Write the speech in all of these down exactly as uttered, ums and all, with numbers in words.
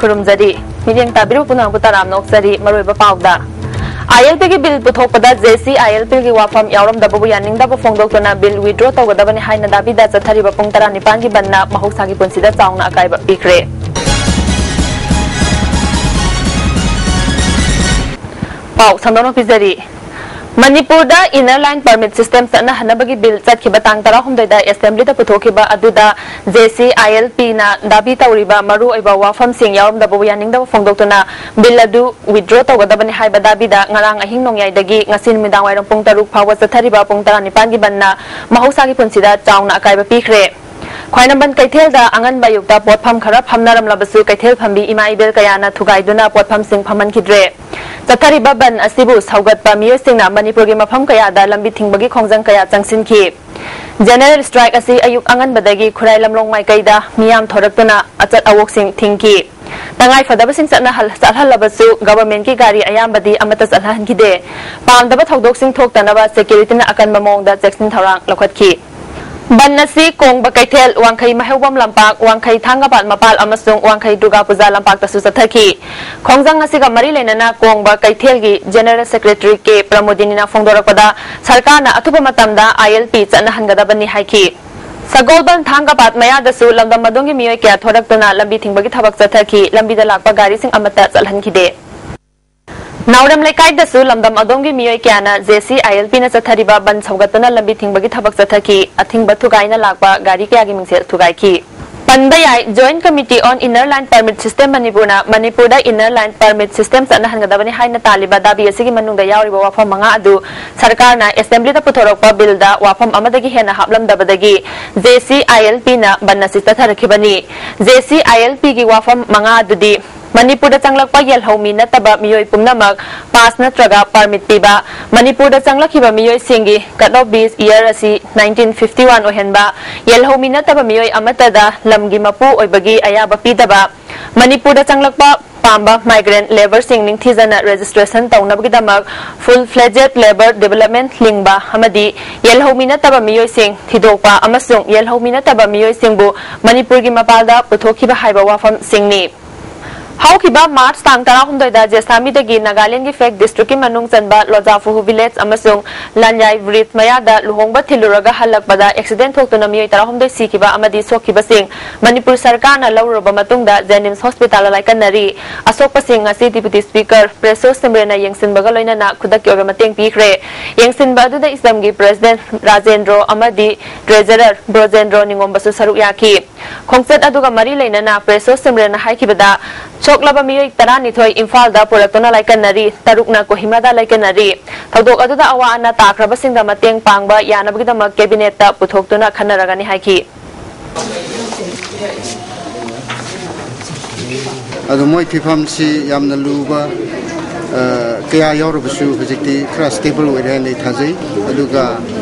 ꯈꯨꯔꯨꯝꯖꯔꯤ꯫ ꯃꯤꯠꯌꯦꯡ ꯇꯥꯕꯤꯔꯤꯕ ꯄꯨꯝꯅꯃꯛꯄꯨ ꯇꯔꯥꯝꯅ ꯑꯣꯛꯆꯔꯤ꯫ ꯃꯔꯨꯑꯣꯏꯕ ꯄꯥꯎꯗ, ILP ꯒꯤ ꯕꯤꯜ ꯄꯨꯊꯣꯛꯄꯗ JCILP ꯒꯤ ꯋꯥꯐꯝ ꯌꯥꯎꯔꯝꯗꯕꯕꯨ ꯌꯥꯅꯤꯡꯗꯕ ꯐꯣꯡꯗꯣꯛꯇꯨꯅ ꯕꯤꯜ withdraw ꯇꯧꯒꯗꯕꯅꯤ ꯍꯥꯏꯅ ꯗꯥꯕꯤꯗ ꯆꯠꯊꯔꯤꯕ ꯄꯨꯡ ꯇꯔꯥꯅꯤꯄꯥꯟꯒꯤ ꯕꯟꯅ ꯃꯍꯧꯁꯥꯒꯤ ꯄꯨꯟꯁꯤꯗ ꯆꯥꯎꯅ ꯑꯀꯥꯏꯕ ꯄꯤꯈ꯭ꯔꯦ꯫ ꯄꯥꯎ ꯁꯟꯗꯣꯛꯅ ꯄꯤꯖꯔꯤ꯫ ꯃꯅꯤꯄꯨꯔꯗ Inner Line Permit System ꯆꯠꯅꯍꯟꯅꯕꯒꯤ ꯕꯤꯜ ꯆꯠꯈꯤꯕ ꯇꯥꯡ ꯇꯔꯥꯍꯨꯝꯗꯣꯏꯗ ꯑꯦꯁꯦꯝꯕ꯭ꯂꯤꯗ ꯄꯨꯊꯣꯛꯈꯤꯕ ꯑꯗꯨꯗ JCILP ꯅ ꯗꯥꯕꯤ ꯇꯧꯔꯤꯕ ꯃꯔꯨꯑꯣꯏꯕ ꯋꯥꯐꯝꯁꯤꯡ ꯌꯥꯎꯔꯝꯗꯕꯕꯨ ꯌꯥꯅꯤꯡꯗꯕ ꯐꯣꯡꯗꯣꯛꯇꯨꯅ ꯕꯤꯜ ꯑꯗꯨ withdraw ꯇꯧꯒꯗꯕꯅꯤ ꯍꯥꯏꯕ ꯗꯥꯕꯤꯗ ꯉꯔꯥꯡ ꯑꯍꯤꯡ ꯅꯣꯡꯌꯥꯏꯗꯒꯤ ꯉꯁꯤ ꯅꯨꯃꯤꯗꯥꯡꯋꯥꯏꯔꯝ ꯄꯨꯡ ꯇꯔꯨꯛ ꯐꯥꯎꯕ ꯆꯠꯊꯔꯤꯕ ꯄꯨꯡ ꯇꯔꯥꯅꯤꯄꯥꯟꯒꯤ ꯕꯟꯅ ꯃꯍꯧꯁꯥꯒꯤ ꯄꯨꯟꯁꯤꯗ ꯆꯥꯎꯅ ꯑꯀꯥꯏꯕ ꯄꯤꯈ꯭ꯔꯦ꯫ ꯈ꯭ꯋꯥꯏꯔꯝꯕꯟ ꯀꯩꯊꯦꯜꯗ ꯑꯉꯟꯕ ꯑꯌꯨꯛꯇ ꯄꯣꯠꯐꯝ ꯈꯔ ꯐꯝꯅꯔꯝꯂꯕꯁꯨ ꯀꯩꯊꯦꯜ ꯐꯝꯕꯤ ꯏꯃꯥ ꯏꯕꯦꯜ ꯀꯌꯥꯅ ꯊꯨꯒꯥꯏꯗꯨꯅ ꯄꯣꯠꯐꯝꯁꯤꯡ ꯐꯝꯍꯟꯈꯤꯗ꯭ꯔꯦ꯫ ꯆꯠꯊꯔꯤꯕ ꯕꯟ ꯑꯁꯤꯕꯨ ꯁꯧꯒꯠꯄ ꯃꯤꯑꯣꯏꯁꯤꯡꯅ ꯃꯅꯤꯄꯨꯔꯒꯤ ꯃꯐꯝ ꯀꯌꯥꯗ ꯂꯝꯕꯤ ꯊꯤꯡꯕꯒꯤ ꯈꯣꯡꯖꯪ ꯀꯌꯥ ꯆꯪꯁꯤꯟꯈꯤ꯫ General strike ꯑꯁꯤ ꯑꯌꯨꯛ ꯑꯉꯟꯕꯗꯒꯤ ꯈꯨꯔꯥꯏ ꯂꯝꯂꯣꯡ ꯃꯥꯏꯀꯩꯗ ꯃꯤꯌꯥꯝ ꯊꯣꯔꯛꯇꯨꯅ ꯑꯆꯠ ꯑꯋꯣꯛꯁꯤꯡ ꯊꯤꯡꯈꯤ꯫ ꯇꯉꯥꯏ ꯐꯗꯕꯁꯤꯡ ꯆꯠꯅꯍꯜ-, ꯆꯠꯍꯜꯂꯕꯁꯨ government ꯀꯤ ꯒꯥꯔꯤ ꯑꯌꯥꯝꯕꯗꯤ ꯑꯃꯠꯇ ꯆꯠꯍꯟꯈꯤꯗꯦ꯫ ꯄꯥꯝꯗꯕ ꯊꯧꯗꯣꯛꯁꯤꯡ ꯊꯣꯛꯇꯅꯕ security ꯅ ꯑꯀꯟꯕ ꯃꯑꯣꯡꯗ ꯆꯦꯛꯁꯤꯟ ꯊꯧꯔꯥꯡ ꯂꯧꯈꯠꯈꯤ꯫ ꯕꯟ ꯑꯁꯤ ꯀꯣꯡꯕ ꯀꯩꯊꯦꯜ, ꯋꯥꯡꯈꯩ ꯃꯍꯩꯕꯝ ꯂꯝꯄꯥꯛ, ꯋꯥꯡꯈꯩ ꯊꯥꯡꯒꯄꯥꯠ ꯃꯄꯥꯜ ꯑꯃꯁꯨꯡ ꯋꯥꯡꯈꯩ ꯗꯨꯔꯒꯥ ꯄꯨꯖꯥ ꯂꯝꯄꯥꯛꯇꯁꯨ ꯆꯠꯊꯈꯤ꯫ ꯈꯣꯡꯖꯪ ꯑꯁꯤꯒ ꯃꯔꯤ ꯂꯩꯅꯅ ꯀꯣꯡꯕ ꯀꯩꯊꯦꯜꯒꯤ General Secretary ꯀꯦ ꯄ꯭ꯔꯃꯣꯗꯤꯅꯤꯅ ꯐꯣꯡꯗꯣꯔꯛꯄꯗ, ꯁꯔꯀꯥꯔꯅ ꯑꯊꯨꯕ ꯃꯇꯝꯗ ILP ꯆꯠꯅꯍꯟꯒꯗꯕꯅꯤ ꯍꯥꯏꯈꯤ꯫ ꯁꯒꯣꯜꯕꯟ ꯊꯥꯡꯒꯄꯥꯠ ꯃꯌꯥꯗꯁꯨ ꯂꯝꯗꯝ ꯑꯗꯣꯝꯒꯤ ꯃꯤꯑꯣꯏ ꯀꯌꯥ ꯊꯣꯔꯛꯇꯨꯅ ꯂꯝꯕꯤ ꯊꯤꯡꯕꯒꯤ ꯊꯕꯛ ꯆꯠꯊꯈꯤ꯫ ꯂꯝꯕꯤꯗ ꯂꯥꯛꯄ ꯒꯥꯔꯤꯁꯤꯡ ꯑꯃꯠꯇ ꯆꯠꯍꯟꯈꯤꯗꯦ꯫ ꯅꯥꯎꯔꯦꯝ ꯂꯩꯀꯥꯏꯗꯁꯨ ꯂꯝꯗꯝ ꯑꯗꯣꯝꯒꯤ ꯃꯤꯑꯣꯏ ꯀꯌꯥꯅ JCILP ꯅ ꯆꯠꯊꯔꯤꯕ ꯕꯟ ꯁꯧꯒꯠꯇꯨꯅ ꯂꯝꯕꯤ ꯊꯤꯡꯕꯒꯤ ꯊꯕꯛ ꯆꯠꯊꯈꯤ꯫ ꯑꯊꯤꯡꯕ ꯊꯨꯒꯥꯏꯅ ꯂꯥꯛꯄ ꯒꯥꯔꯤ ꯀꯌꯥꯒꯤ ꯃꯤꯡꯁꯦꯜ ꯊꯨꯒꯥꯏꯈꯤ꯫ ꯄꯟꯕ ꯌꯥꯏ, Joint Committee on Inner Line Permit System ꯃꯅꯤꯄꯨꯔꯅ ꯃꯅꯤꯄꯨꯔꯗ Inner Line Permit System ꯆꯠꯅꯍꯟꯒꯗꯕꯅꯤ ꯍꯥꯏꯅ ꯇꯥꯜꯂꯤꯕ ꯗꯥꯕꯤ ꯑꯁꯤꯒꯤ ꯃꯅꯨꯡꯗ ꯌꯥꯎꯔꯤꯕ ꯋꯥꯐꯝ ꯃꯉꯥ ꯑꯗꯨ ꯁꯔꯀꯥꯔꯅ ꯑꯦꯁꯦꯝꯕ꯭ꯂꯤꯗ ꯄꯨꯊꯣꯔꯛꯄ ꯕꯤꯜꯗ ꯋꯥꯐꯝ ꯑꯃꯗꯒꯤ ꯍꯦꯟꯅ ꯍꯥꯞꯂꯝꯗꯕꯗꯒꯤ JCILP ꯅ ꯕꯟ ꯑꯁꯤ ꯆꯠꯊꯔꯛꯈꯤꯕꯅꯤ꯫ JCILP ꯒꯤ ꯋꯥꯐꯝ ꯃꯉꯥ ꯑꯗꯨꯗꯤ, ꯃꯅꯤꯄꯨꯔꯗ ꯆꯪꯂꯛꯄ ꯌꯦꯜꯍꯧꯃꯤ ꯅꯠꯇꯕ ꯃꯤꯑꯣꯏ ꯄꯨꯝꯅꯃꯛ ꯄꯥꯁ ꯅꯠꯇ꯭ꯔꯒ ꯄꯔꯃꯤꯠ ꯄꯤꯕ, ꯃꯅꯤꯄꯨꯔꯗ ꯆꯪꯂꯛꯈꯤꯕ ꯃꯤꯑꯣꯏꯁꯤꯡꯒꯤ cut off base year ꯑꯁꯤ nineteen fifty one ꯑꯣꯏꯍꯟꯕ, ꯌꯦꯜꯍꯧꯃꯤ ꯅꯠꯇꯕ ꯃꯤꯑꯣꯏ ꯑꯃꯠꯇꯗ ꯂꯝꯒꯤ ꯃꯄꯨ ꯑꯣꯏꯕꯒꯤ ꯑꯌꯥꯕ ꯄꯤꯗꯕ, ꯃꯅꯤꯄꯨꯔꯗ ꯆꯪꯂꯛꯄ ꯄꯥꯝꯕ migrant labour ꯁꯤꯡ ꯅꯤꯡꯊꯤꯖꯅ registration ꯇꯧꯅꯕꯒꯤꯗꯃꯛ full fledged labour development ꯂꯤꯡꯕ ꯑꯃꯗꯤ ꯌꯦꯜꯍꯧꯃꯤ ꯅꯠꯇꯕ ꯃꯤꯑꯣꯏꯁꯤꯡ ꯊꯤꯗꯣꯛꯄ ꯑꯃꯁꯨꯡ ꯌꯦꯜꯍꯧꯃꯤ ꯅꯠꯇꯕ ꯃꯤꯑꯣꯏꯁꯤꯡꯕꯨ ꯃꯅꯤꯄꯨꯔꯒꯤ ꯃꯄꯥꯜꯗ ꯄꯨꯊꯣꯛꯈꯤꯕ ꯍꯥꯏꯕ ꯋꯥꯐꯝꯁꯤꯡꯅꯤ꯫ ꯍꯧꯈꯤꯕ ꯃꯥꯔꯆ ꯇꯥꯡ ꯇꯔꯥꯍꯨꯝꯗꯣꯏꯗ ꯖꯦꯁꯥꯃꯤꯗꯒꯤ ꯅꯥꯒꯥꯂꯦꯟꯒꯤ ꯐꯦꯛ ꯗꯤꯁꯇ꯭ꯔꯤꯛꯀꯤ ꯃꯅꯨꯡ ꯆꯟꯕ ꯂꯣꯖꯥꯐꯨꯍꯨ ꯚꯤꯂꯦꯖ ꯑꯃꯁꯨꯡ ꯂꯥꯟꯌꯥꯏ ꯕ꯭ꯔꯤꯖ ꯃꯌꯥꯗ ꯂꯨꯍꯣꯡꯕ ꯊꯤꯜꯂꯨꯔꯒ ꯍꯜꯂꯛꯄꯗ ꯑꯦꯛꯁꯤꯗꯦꯟ ꯊꯣꯛꯇꯨꯅ ꯃꯤꯑꯣꯏ ꯇꯔꯥꯍꯨꯝꯗꯣꯏ ꯁꯤꯈꯤꯕ ꯑꯃꯗꯤ ꯁꯣꯛꯈꯤꯕꯁꯤꯡ ꯃꯅꯤꯄꯨꯔ ꯁꯔꯀꯥꯔꯅ ꯂꯧꯔꯨꯔꯕ ꯃꯇꯨꯡꯗ ꯖꯦꯅꯤꯝꯁ ꯍꯣꯁꯄꯤꯇꯥꯜꯗ ꯂꯥꯏꯀꯠꯅꯔꯤ꯫ ꯑꯁꯣꯛꯄꯁꯤꯡ ꯑꯁꯤ ꯗꯤꯄ꯭ꯌꯨꯇꯤ ꯁ꯭ꯄꯤꯀꯔ ꯄ꯭ꯔꯦꯁꯣ ꯁꯤꯝꯔꯦꯟꯅ ꯌꯦꯡꯁꯤꯟꯕꯒ ꯂꯣꯏꯅꯅ ꯈꯨꯗꯛꯀꯤ ꯑꯣꯏꯕ ꯃꯇꯦꯡ ꯄꯤꯈ꯭ꯔꯦ꯫ ꯌꯦꯡꯁꯤꯟꯕ ꯑꯗꯨꯗ ꯏꯆꯝꯒꯤ ꯄ꯭ꯔꯦꯁꯤꯗꯦꯟꯠ ꯔꯥꯖꯦꯟꯗ꯭ꯔꯣ ꯑꯃꯗꯤ ꯇ꯭ꯔꯦꯖꯔꯔ ꯕ꯭ꯔꯣꯖꯦꯟꯗ꯭ꯔꯣ ꯅꯤꯉꯣꯝꯕꯁꯨ ꯁꯔꯨꯛ ꯌꯥꯈꯤ꯫ ꯈꯣꯡꯆꯠ ꯑꯗꯨꯒ ꯃꯔꯤ ꯂꯩꯅꯅ ꯄ꯭ꯔꯦꯁꯣ ꯁꯤꯝꯔꯦꯟꯅ ꯍꯥꯏꯈꯤꯕꯗ, ꯁꯣꯛꯂꯕ ꯃꯤꯑꯣꯏ ꯇꯔꯥꯅꯤꯊꯣꯏ ꯏꯝꯐꯥꯜꯗ ꯄꯨꯔꯛꯇꯨꯅ ꯂꯥꯏꯀꯠꯅꯔꯤ, ꯇꯔꯨꯛꯅ ꯀꯣꯍꯤꯃꯥꯗ ꯂꯥꯏꯀꯠꯅꯔꯤ꯫ ꯊꯧꯗꯣꯛ ꯑꯗꯨꯗ ꯑꯋꯥ ꯑꯅꯥ ꯇꯥꯈ꯭ꯔꯕꯁꯤꯡꯗ ꯃꯇꯦꯡ ꯄꯥꯡꯕ ꯌꯥꯅꯕꯒꯤꯗꯃꯛ ꯀꯦꯕꯤꯅꯦꯠꯇ ꯄꯨꯊꯣꯛꯇꯨꯅ ꯈꯟꯅꯔꯒꯅꯤ ꯍꯥꯏꯈꯤ꯫ ꯑꯗꯣ ꯃꯣꯏ ꯐꯤꯕꯝꯁꯤ ꯌꯥꯝꯅ ꯂꯨꯕ, ꯑ, ꯀꯌꯥ ꯌꯥꯎꯔꯕꯁꯨ ꯍꯧꯖꯤꯛꯇꯤ ꯈꯔ ꯁ꯭ꯇꯦꯕꯜ ꯑꯣꯏꯔꯦ ꯍꯥꯏꯅ ꯑꯩ ꯊꯥꯖꯩ꯫ ꯑꯗꯨꯒ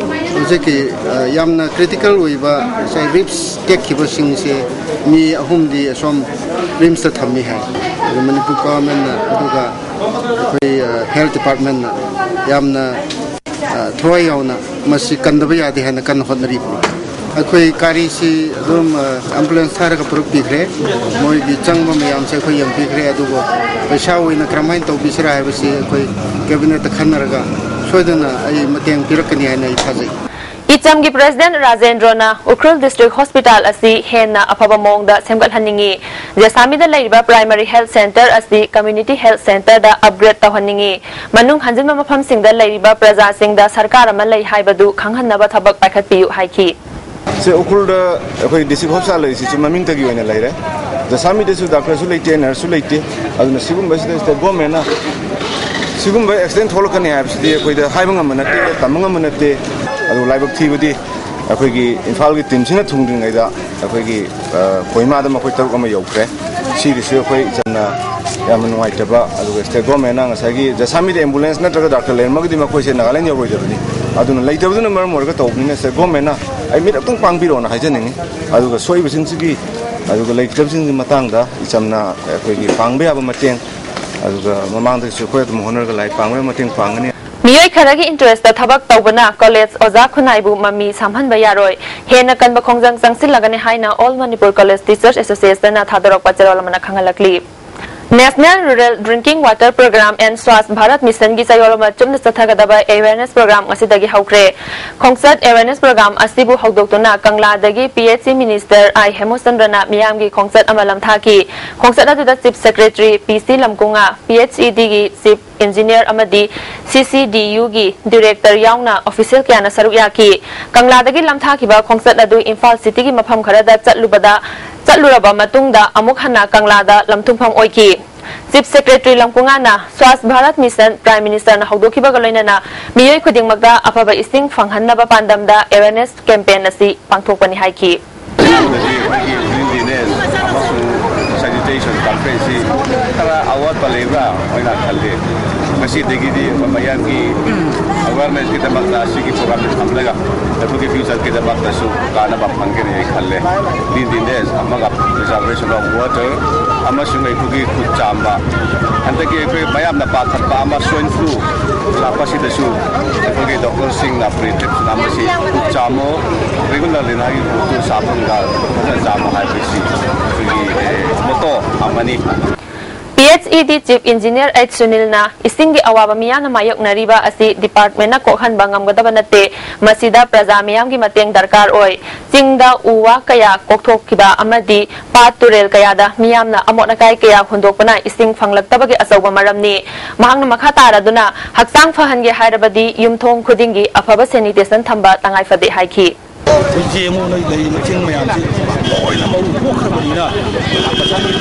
ꯍꯧꯖꯤꯛꯀꯤ, ꯑ, ꯌꯥꯝꯅ ꯀ꯭ꯔꯤꯇꯤꯀꯦꯜ ꯑꯣꯏꯕ ꯉꯁꯥꯏ ꯔꯤꯕꯁ ꯇꯦꯛꯈꯤꯕꯁꯤꯡꯁꯦ ꯃꯤ ꯑꯍꯨꯝꯗꯤ ꯑꯁꯣꯝ ꯔꯤꯝꯁꯇ ꯊꯝꯃꯤ ꯍꯥꯏ꯫ ꯑꯗꯨ ꯃꯅꯤꯄꯨꯔ ꯒꯣꯚꯔꯟꯃꯦꯟꯠꯅ ꯑꯗꯨꯒ ꯑꯩꯈꯣꯏ, ꯑ, ꯍꯦꯜꯊ ꯗꯤꯄꯥꯔꯠꯃꯦꯟꯠꯅ ꯌꯥꯝꯅ, ꯑ, ꯊꯋꯥꯏ ꯌꯥꯎꯅ ꯃꯁꯤ ꯀꯟꯗꯕ ꯌꯥꯗꯦ ꯍꯥꯏꯅ ꯀꯟꯅ ꯍꯣꯠꯅꯔꯤꯕꯅꯤ꯫ ꯑꯩꯈꯣꯏ ꯒꯥꯔꯤꯁꯤ ꯑꯗꯨꯝ, ꯑ, ꯑꯦꯝꯕꯨꯂꯦꯟꯁ ꯊꯥꯔꯒ ꯄꯨꯔꯛꯄꯤꯈ꯭ꯔꯦ꯫ ꯃꯣꯏꯒꯤ ꯆꯪꯕ ꯃꯌꯥꯝꯁꯦ ꯑꯩꯈꯣꯏ ꯌꯦꯡꯕꯤꯈ꯭ꯔꯦ꯫ ꯑꯗꯨꯕꯨ ꯄꯩꯁꯥ ꯑꯣꯏꯅ ꯀꯔꯝꯍꯥꯏꯅ ꯇꯧꯕꯤꯁꯤꯔꯥ ꯍꯥꯏꯕꯁꯤ ꯑꯩꯈꯣꯏ ꯀꯦꯕꯤꯅꯦꯠꯇ ꯈꯟꯅꯔꯒ ꯁꯣꯏꯗꯅ ꯑꯩ ꯃꯇꯦꯡ ꯄꯤꯔꯛꯀꯅꯤ ꯍꯥꯏꯅ ꯑꯩ ꯊꯥꯖꯩ꯫ ꯏꯆꯝꯒꯤ ꯄ꯭ꯔꯦꯁꯤꯗꯦꯟꯠ ꯔꯥꯖꯦꯟꯗ꯭ꯔꯣꯅ ꯎꯈ꯭ꯔꯨꯜ ꯗꯤꯁꯇ꯭ꯔꯤꯛ ꯍꯣꯁꯄꯤꯇꯥꯜ ꯑꯁꯤ ꯍꯦꯟꯅ ꯑꯐꯕ ꯃꯑꯣꯡꯗ ꯁꯦꯝꯒꯠꯍꯟꯅꯤꯡꯏ꯫ ꯖꯦꯁꯥꯃꯤꯗ ꯂꯩꯔꯤꯕ ꯄ꯭ꯔꯥꯏꯃꯔꯤ ꯍꯦꯜꯊ ꯁꯦꯟꯇꯔ ꯑꯁꯤ ꯀꯝꯃ꯭ꯌꯨꯅꯤꯇꯤ ꯍꯦꯜꯊ ꯁꯦꯟꯇꯔꯗ ꯑꯞꯒ꯭ꯔꯦꯗ ꯇꯧꯍꯟꯅꯤꯡꯏ꯫ ꯃꯅꯨꯡ ꯍꯟꯖꯤꯟꯕ ꯃꯐꯝꯁꯤꯡꯗ ꯂꯩꯔꯤꯕ ꯄ꯭ꯔꯖꯥꯁꯤꯡꯗ ꯁꯔꯀꯥꯔ ꯑꯃ ꯂꯩ ꯍꯥꯏꯕꯗꯨ ꯈꯪꯍꯟꯅꯕ ꯊꯕꯛ ꯄꯥꯏꯈꯠꯄꯤꯌꯨ ꯍꯥꯏꯈꯤ꯫ ꯁꯦ ꯎꯈ꯭ꯔꯨꯜꯗ ꯑꯩꯈꯣꯏ ꯗꯤꯁꯇ꯭ꯔꯤꯛ ꯍꯣꯁꯄꯤꯇꯥꯜ ꯂꯩꯔꯤꯁꯤꯁꯨ ꯃꯃꯤꯡꯇꯒꯤ ꯑꯣꯏꯅ ꯂꯩꯔꯦ꯫ ꯖꯁꯥꯃꯤꯗꯁꯨ ꯗꯥꯛꯇꯔꯁꯨ ꯂꯩꯇꯦ, ꯅꯔꯁꯁꯨ ꯂꯩꯇꯦ꯫ ꯑꯗꯨꯅ ꯁꯤꯒꯨꯝꯕꯁꯤꯗ ꯁ꯭ꯇꯦꯠ ꯒꯣꯔꯃꯦꯟꯅ ꯁꯤꯒꯨꯝꯕ ꯑꯦꯛꯁꯤꯗꯦꯟ ꯊꯣꯛꯂꯛꯀꯅꯤ ꯍꯥꯏꯕꯁꯤꯗꯤ ꯑꯩꯈꯣꯏꯗ ꯍꯥꯏꯕ ꯉꯝꯕ ꯅꯠꯇꯦ, ꯇꯝꯕ ꯉꯝꯕ ꯅꯠꯇꯦ꯫ ꯑꯗꯨ ꯂꯥꯏꯕꯛ ꯊꯤꯕꯗꯤ ꯑꯩꯈꯣꯏꯒꯤ ꯏꯝꯐꯥꯜꯒꯤ ꯇꯤꯝꯁꯤꯅ ꯊꯨꯡꯗ꯭ꯔꯤꯉꯩꯗ ꯑꯩꯈꯣꯏꯒꯤ, ꯑ, ꯀꯣꯍꯤꯃꯥꯗ ꯃꯈꯣꯏ ꯇꯔꯨꯛ ꯑꯃ ꯌꯧꯈ꯭ꯔꯦ꯫ ꯁꯤꯒꯤꯁꯨ ꯑꯩꯈꯣꯏ ꯏꯆꯝꯅ ꯌꯥꯝꯅ ꯅꯨꯡꯉꯥꯏꯇꯕ, ꯑꯗꯨꯒ ꯁ꯭ꯇꯦꯠ ꯒꯣꯔꯃꯦꯟꯅ ꯉꯁꯥꯏꯒꯤ ꯖꯁꯥꯃꯤꯗ ꯑꯦꯝꯕꯨꯂꯦꯟꯁ ꯅꯠꯇ꯭ꯔꯒ ꯗꯥꯛꯇꯔ ꯂꯩꯔꯝꯃꯒꯗꯤ ꯃꯈꯣꯏꯁꯦ ꯅꯥꯒꯥꯂꯦꯟ ꯌꯧꯔꯣꯏꯗꯕꯅꯤ꯫ ꯑꯗꯨꯅ ꯂꯩꯇꯕꯗꯨꯅ ꯃꯔꯝ ꯑꯣꯏꯔꯒ ꯇꯧꯕꯅꯤꯅ ꯁ꯭ꯇꯦꯠ ꯒꯣꯔꯃꯦꯟꯅ ꯑꯩ ꯃꯤꯠ ꯑꯃꯨꯛꯇꯪ ꯄꯥꯡꯕꯤꯔꯣꯅ ꯍꯥꯏꯖꯅꯤꯡꯉꯤ꯫ ꯑꯗꯨꯒ ꯁꯣꯛꯏꯕꯁꯤꯡꯁꯤꯒꯤ, ꯑꯗꯨꯒ ꯂꯩꯇꯕꯁꯤꯡꯒꯤ ꯃꯇꯥꯡꯗ ꯏꯆꯝꯅ ꯑꯩꯈꯣꯏꯒꯤ ꯄꯥꯡꯕ ꯌꯥꯕ ꯃꯇꯦꯡ, ꯑꯗꯨꯒ ꯃꯃꯥꯡꯗꯒꯤꯁꯨ ꯑꯩꯈꯣꯏ ꯑꯗꯨꯝ ꯍꯣꯠꯅꯔꯒ ꯂꯥꯛꯏ, ꯄꯥꯡꯕ ꯌꯥꯕ ꯃꯇꯦꯡ ꯄꯥꯡꯒꯅꯤ꯫ ꯃꯤꯑꯣꯏ ꯈꯔꯒꯤ ꯏꯟꯇꯔꯦꯁꯇ ꯊꯕꯛ ꯇꯧꯕꯅ ꯀꯣꯂꯦꯖ ꯑꯣꯖꯥ ꯈꯨꯟꯅꯥꯏꯕꯨ ꯃꯃꯤ ꯁꯥꯝꯍꯟꯕ ꯌꯥꯔꯣꯏ꯫ ꯍꯦꯟꯅ ꯀꯟꯕ ꯈꯣꯡꯖꯪ ꯆꯪꯁꯤꯜꯂꯒꯅꯤ ꯍꯥꯏꯅ All Manipur College Teachers Association ꯅ ꯊꯥꯗꯣꯔꯛꯄ ꯆꯦꯔꯣꯜ ꯑꯃꯅ ꯈꯪꯍꯜꯂꯛꯂꯤ꯫ National Rural Drinking Water Program and Swachh Bharat Mission ꯒꯤ ꯆꯌꯣꯜ ꯑꯃ ꯆꯨꯝꯅ ꯆꯠꯊꯒꯗꯕ awareness program ꯉꯁꯤꯗꯒꯤ ꯍꯧꯈ꯭ꯔꯦ꯫ ꯈꯣꯡꯆꯠ awareness program ꯑꯁꯤꯕꯨ ꯍꯧꯗꯣꯛꯇꯨꯅ ꯀꯪꯂꯥꯗꯒꯤ P H E Minister I ꯍꯦꯃꯆꯟꯗ꯭ꯔꯅ ꯃꯤꯌꯥꯝꯒꯤ ꯈꯣꯡꯆꯠ ꯑꯃ ꯂꯝꯊꯥꯈꯤ꯫ ꯈꯣꯡꯆꯠ ꯑꯗꯨꯗ Chief Secretary P C ꯂꯝꯀꯨꯉꯥ, P H E D ꯒꯤ Chief Engineer ꯑꯃꯗꯤ C C D U ꯒꯤ Director ꯌꯥꯎꯅ official ꯀꯌꯥꯅ ꯁꯔꯨꯛ ꯌꯥꯈꯤ꯫ ꯀꯪꯂꯥꯗꯒꯤ ꯂꯝꯊꯥꯈꯤꯕ ꯈꯣꯡꯆꯠ ꯑꯗꯨ ꯏꯝꯐꯥꯜ City ꯒꯤ ꯃꯐꯝ ꯈꯔꯗ ꯆꯠꯂꯨꯕꯗ, ꯆꯠꯂꯨꯔꯕ ꯃꯇꯨꯡꯗ ꯑꯃꯨꯛ ꯍꯟꯅ ꯀꯪꯂꯥꯗ ꯂꯝꯊꯨꯡꯐꯝ ꯑꯣꯏꯈꯤ꯫ Chief Secretary ꯂꯝꯀꯨꯉꯥꯅ Swachh Bharat Mission Prime Minister ꯅ ꯍꯧꯗꯣꯛꯈꯤꯕꯒ ꯂꯣꯏꯅꯅ ꯃꯤꯑꯣꯏ ꯈꯨꯗꯤꯡꯃꯛꯇ ꯑꯐꯕ ꯏꯁꯤꯡ ꯐꯪꯍꯟꯅꯕ ꯄꯥꯟꯗꯝꯗ awareness campaign ꯑꯁꯤ ꯄꯥꯡꯊꯣꯛꯄꯅꯤ ꯍꯥꯏꯈꯤ꯫ ꯍꯧꯖꯤꯛ ꯑꯩꯈꯣꯏꯒꯤ cleanliness ꯑꯃꯁꯨꯡ sanitation campaign ꯁꯤ ꯈꯔ ꯑꯋꯥꯠꯄ ꯂꯩꯕ꯭ꯔꯥ ꯍꯥꯏꯅ ꯈꯜꯂꯤ꯫ ꯉꯁꯤꯗꯒꯤꯗꯤ ꯑꯩꯈꯣꯏ ꯃꯌꯥꯝꯒꯤ awareness ꯀꯤꯗꯃꯛꯇ ꯑꯁꯤꯒꯤ program ꯁꯤ ꯊꯝꯂꯒ ꯑꯩꯈꯣꯏꯒꯤ future ꯀꯤꯗꯃꯛꯇꯁꯨ ꯀꯥꯟꯅꯕ ꯐꯪꯒꯅꯤ ꯑꯩ ꯈꯜꯂꯦ꯫ Cleanliness ꯑꯃꯒ preservation of water ꯑꯃꯁꯨꯡ ꯑꯩꯈꯣꯏꯒꯤ ꯈꯨꯠ ꯆꯥꯝꯕ, ꯍꯟꯗꯛꯀꯤ ꯑꯩꯈꯣꯏ ꯃꯌꯥꯝꯅ ꯄꯥꯈꯠꯄ ꯑꯃ swine flu ꯂꯥꯛꯄꯁꯤꯗꯁꯨ ꯑꯩꯈꯣꯏꯒꯤ doctor ꯁꯤꯡꯅ prescription ꯑꯃꯁꯤ ꯈꯨꯠ ꯆꯥꯝꯃꯣ, regularly ꯅꯍꯥꯛꯀꯤ ꯈꯨꯠꯇꯨ ꯁꯥꯄꯣꯟꯒ ꯐꯖꯅ ꯆꯥꯝꯃꯣ ꯍꯥꯏꯕꯁꯤ ꯑꯩꯈꯣꯏꯒꯤ, ꯑꯦ, motto ꯑꯃꯅꯤ꯫ P H E D Chief Engineer H ꯁꯨꯅꯤꯜꯅ ꯏꯁꯤꯡꯒꯤ ꯑꯋꯥꯕ ꯃꯤꯌꯥꯝꯅ ꯃꯥꯌꯣꯛꯅꯔꯤꯕ ꯑꯁꯤ department ꯅ ꯀꯣꯛꯍꯟꯕ ꯉꯝꯒꯗꯕ ꯅꯠꯇꯦ, ꯃꯁꯤꯗ ꯄ꯭ꯔꯖꯥ ꯃꯤꯌꯥꯝꯒꯤ ꯃꯇꯦꯡ ꯗꯔꯀꯥꯔ ꯑꯣꯏ꯫ ꯆꯤꯡꯗ ꯎ ꯋꯥ ꯀꯌꯥ ꯀꯣꯛꯊꯣꯛꯈꯤꯕ ꯑꯃꯗꯤ ꯄꯥꯠ ꯇꯨꯔꯦꯜ ꯀꯌꯥꯗ ꯃꯤꯌꯥꯝꯅ ꯑꯃꯣꯠ ꯑꯀꯥꯏ ꯀꯌꯥ ꯍꯨꯟꯗꯣꯛꯄꯅ ꯏꯁꯤꯡ ꯐꯪꯂꯛꯇꯕꯒꯤ ꯑꯆꯧꯕ ꯃꯔꯝꯅꯤ꯫ ꯃꯍꯥꯛꯅ ꯃꯈꯥ ꯇꯥꯔꯗꯨꯅ ꯍꯛꯆꯥꯡ ꯐꯍꯟꯒꯦ ꯍꯥꯏꯔꯕꯗꯤ ꯌꯨꯝꯊꯣꯡ ꯈꯨꯗꯤꯡꯒꯤ ꯑꯐꯕ sanitation ꯊꯝꯕ ꯇꯉꯥꯏꯐꯗꯦ ꯍꯥꯏꯈꯤ꯫ ꯑꯩꯈꯣꯏ ꯌꯦꯡꯉꯨ, ꯅꯣꯏ ꯂꯩꯔꯤꯕ ꯆꯤꯡ ꯃꯌꯥꯝꯁꯤ ꯂꯣꯏꯅ ꯃꯔꯨ ꯀꯣꯛꯈ꯭ꯔꯕꯅꯤꯅ, ꯉꯁꯥꯏꯒꯤ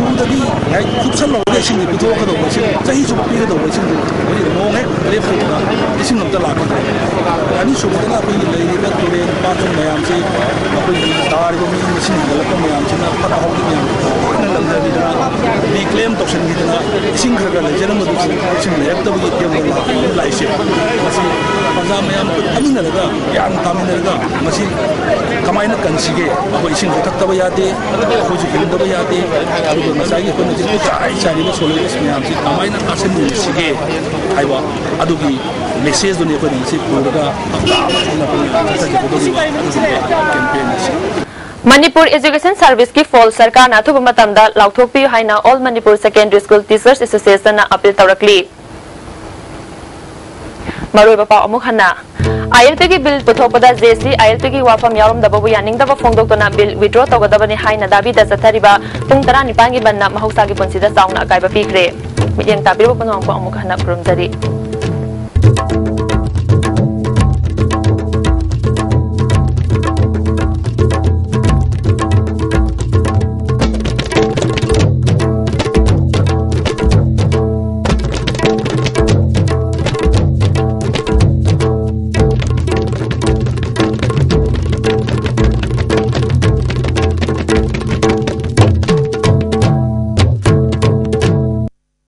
ꯎꯗꯒꯤ ꯍꯦꯛ ꯀꯨꯞꯁꯜꯍꯧꯔꯒ ꯏꯁꯤꯡꯁꯤ ꯄꯤꯊꯣꯛꯀꯗꯧꯕ, ꯏꯁꯤꯡ ꯆꯍꯤ ꯆꯨꯞꯄ ꯄꯤꯒꯗꯧꯕ ꯏꯁꯤꯡꯗꯨ ꯍꯧꯖꯤꯛ ꯅꯣꯡ ꯍꯦꯛ ꯂꯦꯞꯈꯤꯕꯗ ꯏꯁꯤꯡ ꯑꯝꯇ ꯂꯥꯛꯈꯤꯗ꯭ꯔꯦ꯫ ꯑꯅꯤꯁꯨꯕꯗꯅ ꯑꯩꯈꯣꯏꯒꯤ ꯂꯩꯔꯤꯕ ꯇꯨꯔꯦꯟ ꯄꯥꯠꯁꯤꯡ ꯃꯌꯥꯝꯁꯤ, ꯑꯩꯈꯣꯏꯒꯤ ꯇꯥꯔꯤꯕ ꯃꯤ ꯃꯁꯤꯡ ꯍꯦꯟꯒꯠꯂꯛꯄ ꯃꯌꯥꯝꯁꯤꯅ ꯐꯠꯇ ꯍꯥꯎꯗꯤ ꯃꯌꯥꯝ ꯂꯣꯏꯅ ꯂꯪꯊꯕꯤꯗꯅ, reclaim ꯇꯧꯁꯤꯟꯈꯤꯗꯅ, ꯏꯁꯤꯡ ꯈꯔ ꯈꯔ ꯂꯩꯖꯔꯝꯕꯗꯨꯁꯨ ꯏꯁꯤꯡ ꯂꯩꯔꯛꯇꯕꯒꯤ ꯐꯤꯕꯝꯗ ꯂꯥꯛ-, ꯂꯥꯛꯏꯁꯦ꯫ ꯃꯁꯤ ꯄ꯭ꯔꯖꯥ ꯃꯌꯥꯝ ꯄꯨꯟꯃꯤꯟꯅꯔꯒ, ꯒ꯭ꯌꯥꯟ ꯇꯥꯃꯤꯟꯅꯔꯒ ꯃꯁꯤ ꯀꯃꯥꯏꯅ ꯀꯟꯁꯤꯒꯦ? ꯑꯩꯈꯣꯏ ꯏꯁꯤꯡꯁꯨ ꯊꯛꯇꯕ ꯌꯥꯗꯦ, ꯑꯩꯈꯣꯏꯁꯨ ꯍꯤꯡꯗꯕ ꯌꯥꯗꯦ, ꯑꯗꯨꯒ ꯉꯁꯥꯏꯒꯤ ꯑꯩꯈꯣꯏꯅ ꯍꯧꯖꯤꯛ ꯆꯥꯏ ꯆꯥꯏꯔꯤꯕ solid waste ꯃꯌꯥꯝꯁꯤ ꯀꯃꯥꯏꯅ ꯀꯥꯁꯟꯃꯤꯟꯅꯁꯤꯒꯦ ꯍꯥꯏꯕ ꯑꯗꯨꯒꯤ message ꯗꯨꯅꯤ ꯑꯩꯈꯣꯏꯅ ꯉꯁꯤ ꯄꯨꯔꯒ ꯍꯞꯇꯥ ꯑꯃ ꯊꯣꯛꯅ ꯑꯩꯈꯣꯏꯅ ꯆꯠꯊꯖꯒꯗꯧꯔꯤꯕ ꯑꯗꯨꯒꯨꯝꯕ campaign ꯑꯁꯤ꯫ ꯃꯅꯤꯄꯨꯔ Education Service ꯀꯤ ꯐꯣꯜ ꯁꯔꯀꯥꯔꯅ ꯑꯊꯨꯕ ꯃꯇꯝꯗ ꯂꯥꯎꯊꯣꯛꯄꯤꯌꯨ ꯍꯥꯏꯅ All Manipur Secondary School Teachers Association ꯅ ꯑꯄꯤꯜ ꯇꯧꯔꯛꯂꯤ꯫ ꯃꯔꯨꯑꯣꯏꯕ ꯄꯥꯎ ꯑꯃꯨꯛ ꯍꯟꯅ꯫ ILP ꯒꯤ ꯕꯤꯜ ꯄꯨꯊꯣꯛꯄꯗ JC ILP ꯒꯤ ꯋꯥꯐꯝ ꯌꯥꯎꯔꯝꯗꯕꯕꯨ ꯌꯥꯅꯤꯡꯗꯕ ꯐꯣꯡꯗꯣꯛꯇꯨꯅ ꯕꯤꯜ withdraw ꯇꯧꯒꯗꯕꯅꯤ ꯍꯥꯏꯅ ꯗꯥꯕꯤꯗ ꯆꯠꯊꯔꯤꯕ ꯄꯨꯡ ꯇꯔꯥꯅꯤꯄꯥꯟꯒꯤ ꯕꯟꯗꯅ ꯃꯍꯧꯁꯥꯒꯤ ꯄꯨꯟꯁꯤꯗ ꯆꯥꯎꯅ ꯑꯀꯥꯏꯕ ꯄꯤꯈ꯭ꯔꯦ꯫ ꯃꯤꯠꯌꯦꯡ ꯇꯥꯕꯤꯔꯤꯕ ꯄꯨꯝꯅꯃꯛꯄꯨ ꯑꯃꯨꯛ ꯍꯟꯅ ꯈꯨꯔꯨꯝꯖꯔꯤ꯫